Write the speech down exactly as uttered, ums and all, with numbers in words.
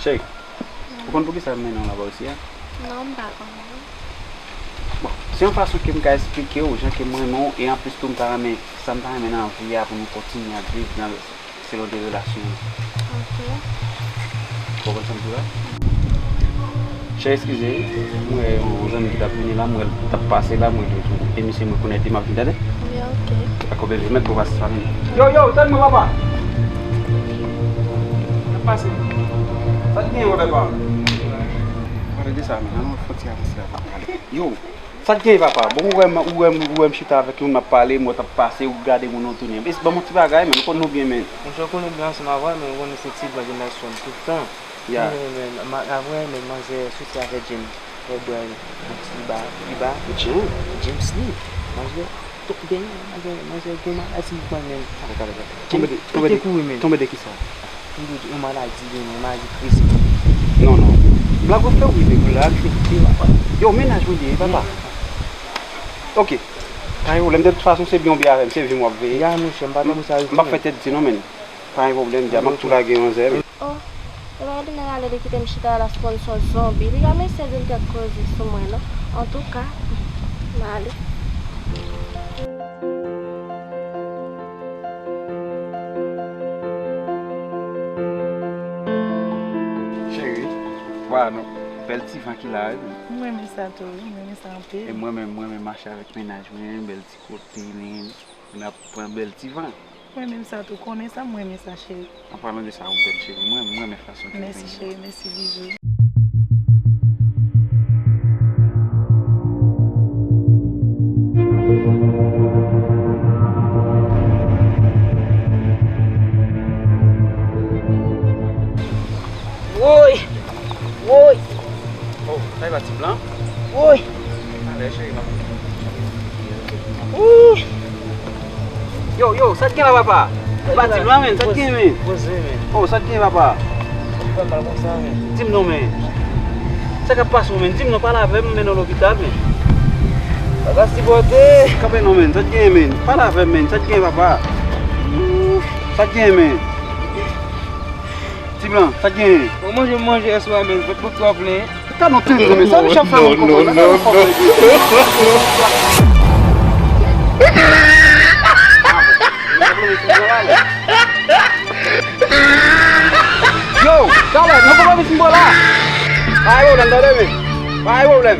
Cheri, ou konn poukisa m mennen w laba isi a? Non, m pa konnen. Bon, se yon fason ke m ka esplike w jan ke m renmen w, e anplis tou m ta renmen, sa m ta renmen nan vi a pou nou kontinye ap viv nan, selon de relasyon nou. Ok. Ou konprann sa m di w la? Cheri, eskize, m wè yon zanmi ki t ap vini la, m wè l t ap pase la, m wè l tou. E misye m rekonèt li, m ap vin, tande? Wi, ok. Dakò, bebe, mèt pou pase sa, vini. Yo, yo, tann mwen, papa! N ap pase. Sa k gen, wè, papa? Pale de sa, men, an nou fon ti avanse la, papa. Yo, sa k gen, papa? Bon, ou wè m, ou wè m, ou wè m chita avèk yon moun, m ap pale, m wè t ap pase, ou gade moun, ou tounen. Ban m yon ti bagay, men, ou konn nou byen, men. Monchè, ou konnen byen ansanm avè w, men ou konnen se ti blan ki nan sòm tout tan. Ya. Men, men, ma-, avè, men, manzè soti avè James, avè bwè, li ba, li ba. James? James li. Manzè, to-, genyen, manzè, manzè gen maladi li pran, men. Arèt, arèt, arèt. Tonbe de, tonbe de, tonbe de kisa? Tonbe de yon maladi, gen yon maladi kriz. Non, non. Blag w ap fè w rive pou la, li fè, li fè, papa. Yo, mennaj mwen li ye, papa. Ok. Pa gen pwoblèm, de tout fason, se byen w byen avè m, se vi m w ap veye. Ya, monchè, m pa tankou sa rive, m ap fè tèt di non, men. Pa gen pwoblèm, dja m ap tou lage yon zèl. Oh, e pa gen de nèg ale li kite m chita la sponsò zonbi. Piga mesye di l kèk koze sou mwen non. Antouka, m ale. Cheri, vwala non. Bèl ti van ki la, wi. M renmen sa tou, wi. M renmen sa anpil. E mwen menm, mwen menm mache avèk mennaj mwen, bèl ti kote, men, n ap pran bèl ti van. Mwen menm sa tou, konnen sa, mwen renmen sa, cheri. An palan de sa, ou bèl, cheri. Mwen, mwen renmen fason ke ou benyen. Mèsi, cheri, mèsi, bizou. Woy! Woy! Oh, sa e pa ti blan? Woy! Alè, cheri, non. Ooh! Yo, yo, sa t gen la, papa? Pati m la, men, sa t gen, men? Poze, men. Oh, sa t gen, papa? Ou fè m mal konsa, men. Di m non, men. Sa k ap pase w, men? Di m non, pale avè m, m mennen w lopital, men. Bagay sipote. Kanpe non, men, sa t gen, men? Pale avè m, men, sa t gen, papa? Sa t gen, men? Ti blan, sa t gen? Bon, manje, manje yè swa, men, vant mwen twò plen. Talon tenten, men sa Michel fè moun konprann, sa Michel fè moun konprann. Yo, talè, nou konprann vin bò la. Pa gen pwoblèm, tande, men. Pa gen pwoblèm.